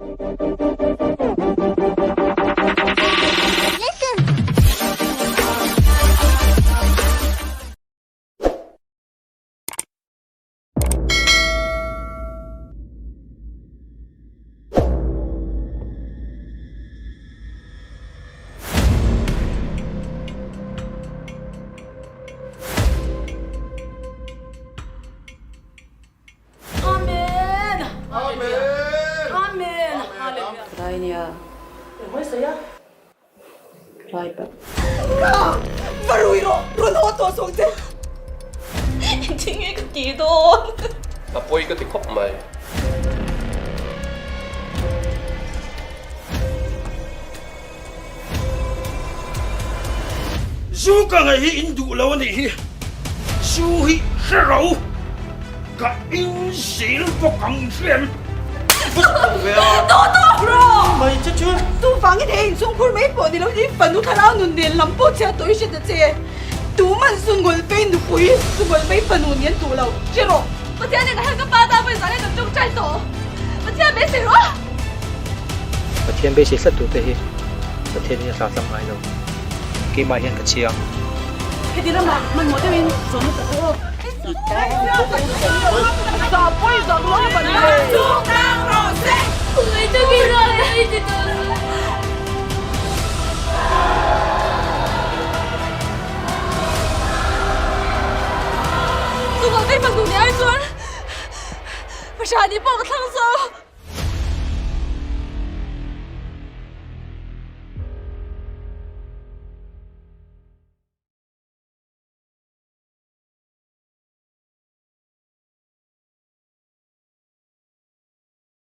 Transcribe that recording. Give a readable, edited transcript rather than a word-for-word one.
Amen! Amen! Amen! Hallelujah! Ka rai nia. Engmai sawi a? Ka rai pah. Ka va rui rawh, rawn haw tawh sawng che. Engtin nge ka tih dawn? A pawi ka ti khawp mai. Zu ka ngaih hi in duh lo a nih hi. Zu hi hre ro. Ka in zel bawk ang in hria em? Tawh tawh rawh! Mai che chu. Chuvangin he inchhungkhur mai pawh ni lo in fanu thlarau nun nen lam pawh chhiat tawh i hre ta che. Tuman Sungul vei nupui, Sungul vei fanu nih an duh lo. Hre rawh! Pathian nen hian ka pa ta vawi zan hian kan tawngtai tawh. Pathian beisei rawh! Pathian beisei tlat tur te hi Pathian in a hla tlang ngai lo. Keimah hian ka chiang. Heti ramah hmanhmawh deuhin zawhna tak aw. Chuvang vek fak duh ni ai chuan Pasani pawh ka thlang.